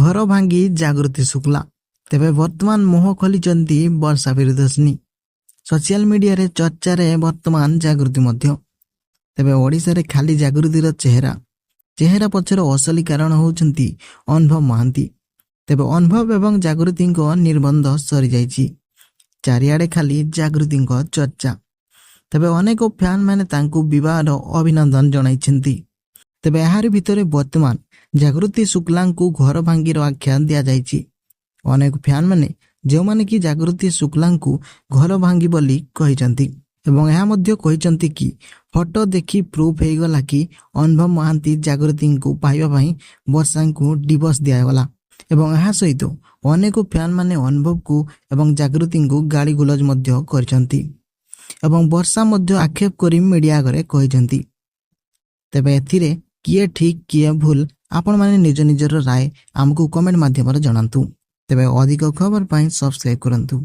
ଘର ଭାଙ୍ଗି ଜାଗୃତି ଶୁକ୍ଲା। ତେବେ ବର୍ତ୍ତମାନ ମୁହଁ ଖୋଲିଛନ୍ତି ବର୍ଷା ପ୍ରିୟଦର୍ଶିନୀ। ସୋସିଆଲ ମିଡିଆରେ ଚର୍ଚ୍ଚାରେ ବର୍ତ୍ତମାନ ଜାଗୃତି ମଧ୍ୟ। ତେବେ ଓଡ଼ିଶାରେ ଖାଲି ଜାଗୃତିର ଚେହେରା, ଚେହେରା ପଛର ଅସଲି କାରଣ ହେଉଛନ୍ତି ଅନୁଭବ ମହାନ୍ତି। ତେବେ ଅନୁଭବ ଏବଂ ଜାଗୃତିଙ୍କ ନିର୍ବନ୍ଧ ସରିଯାଇଛି। ଚାରିଆଡ଼େ ଖାଲି ଜାଗୃତିଙ୍କ ଚର୍ଚ୍ଚା। ତେବେ ଅନେକ ଫ୍ୟାନ୍ ମାନେ ତାଙ୍କୁ ବିବାହର ଅଭିନନ୍ଦନ ଜଣାଇଛନ୍ତି। ତେବେ ଏହାରି ଭିତରେ ବର୍ତ୍ତମାନ ଜାଗୃତି ଶୁକ୍ଲାଙ୍କୁ ଘର ଭାଙ୍ଗିର ଆଖ୍ୟା ଦିଆଯାଇଛି। ଅନେକ ଫ୍ୟାନ୍ ମାନେ, ଯେଉଁମାନେ କି ଜାଗୃତି ଶୁକ୍ଲାଙ୍କୁ ଘର ଭାଙ୍ଗି ବୋଲି କହିଛନ୍ତି ଏବଂ ଏହା ମଧ୍ୟ କହିଛନ୍ତି କି ଫଟୋ ଦେଖି ପ୍ରୁଫ୍ ହେଇଗଲା କି ଅନୁଭବ ମହାନ୍ତି ଜାଗୃତିଙ୍କୁ ପାଇବା ପାଇଁ ବର୍ଷାଙ୍କୁ ଡିଭୋର୍ସ ଦିଆଗଲା। ଏବଂ ଏହା ସହିତ ଅନେକ ଫ୍ୟାନ୍ ମାନେ ଅନୁଭବକୁ ଏବଂ ଜାଗୃତିଙ୍କୁ ଗାଳି ଗୁଲଜ ମଧ୍ୟ କରିଛନ୍ତି ଏବଂ ବର୍ଷା ମଧ୍ୟ ଆକ୍ଷେପ କରି ମିଡ଼ିଆ ଆଗରେ କହିଛନ୍ତି। ତେବେ ଏଥିରେ କିଏ ଠିକ୍, କିଏ ଭୁଲ, ଆପଣମାନେ ନିଜ ନିଜର ରାୟ ଆମକୁ କମେଣ୍ଟ ମାଧ୍ୟମରେ ଜଣାନ୍ତୁ। ତେବେ ଅଧିକ ଖବର ପାଇଁ ସବସ୍କ୍ରାଇବ୍ କରନ୍ତୁ।